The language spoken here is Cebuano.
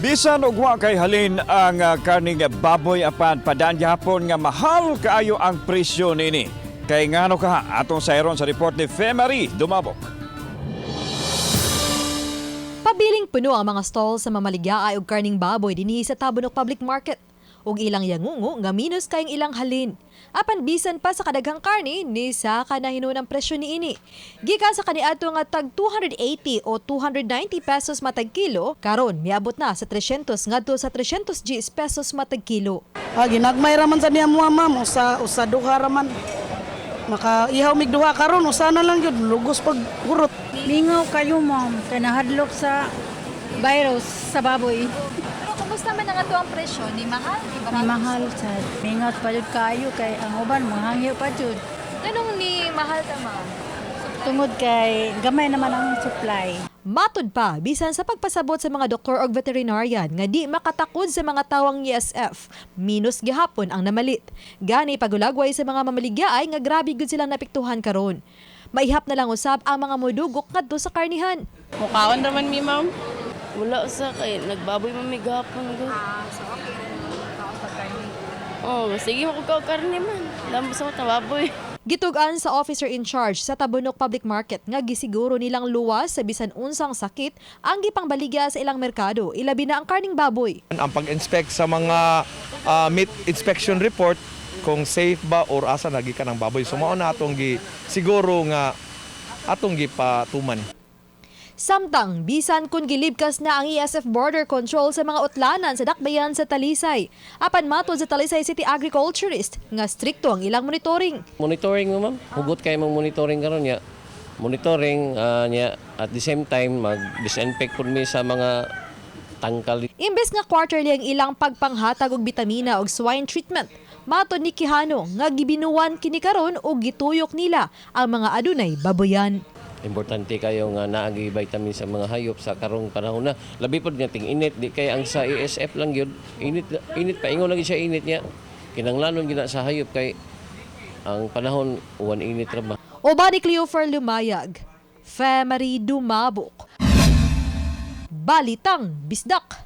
Bisan og wa kay halin ang karning baboy, apan padaan gihapon nga mahal kaayo ang presyo nini. Kay ngano kaha, atong sayron sa report ni Femary Dumabok. Pabiling puno ang mga stall sa mamaligya og karning baboy dinhi sa Tabunok Public Market. Ug ilang yangungo nga minus kayong ilang halin. Apan bisan pa sa kadaghang karni, ni saka na hinuon ang presyo niini. Gikan sa kaniadto nga tag 280 o 290 pesos matag kilo, karon miabot na sa 300 ngadto sa 310 pesos matag kilo. Ah, ginagmay raman sa niya mo, ma'am, usa usa duha raman. Maka ihaw mig duha karon, usa na lang gyud, lugos pag hurot. Mingaw kayo, ma'am, kay nahadlok sa virus sa baboy. Pero kumusta man ang ato ang presyo? Ni mahal, ni Ni mahal sa mingaw pa jud kayo kay ang uban mahangyo pa jud. Ganong ni mahal ta, ma'am? Tungod kay gamay naman ang supply. Matud pa, bisan sa pagpasabot sa mga doktor og veterinarian nga di makatakod sa mga tawang ESF, minus gihapon ang namalit. Gani pagulagway sa mga mamaligya ay nga grabe gud silang napiktuhan karon. Maihap na lang usab ang mga modugok ngadto sa karnihan. Mukaon raman mi, ma'am. Wala sa kay nagbaboy man mi gahapon ko. Ah, so okay ra. Oh, sige mo ko karne man. Damo sa mata baboy. Gitug-an sa officer in charge sa Tabunok Public Market nga gisiguro nilang luwas sa bisan unsang sakit ang gipangbaligya sa ilang merkado, ilabi na ang karning baboy. Ang pag-inspect sa mga meat inspection report kung safe ba or asa nagikan ang baboy. So mao na atong gi siguro nga atong gipatuman. Samtang, bisan kung gilibkas na ang ESF border control sa mga utlanan sa dakbayan sa Talisay. Apan matod sa Talisay City Agriculturist nga strikto ang ilang monitoring. Monitoring mo, ma'am. Hugot kayo mong monitoring karon niya. Monitoring niya at the same time mag-disinfect pud mi sa mga tangkal. Imbes nga quarterly ang ilang pagpanghatag og bitamina og swine treatment, matod ni Quijano nga gibinuan kini karon og gituyok nila ang mga adunay baboyan. Importante kayo nga naagi vitamin sa mga hayop sa karong panahon na. Labi pod nga ting init, di kay ang sa ESF lang gyud. Init init pa ingon lagi siya init niya. Kinanglanon gina sa hayop kay ang panahon uwan init ra ba. Uban ni Cleofer Lumayag, Femery Dumabok. Balitang Bisdak.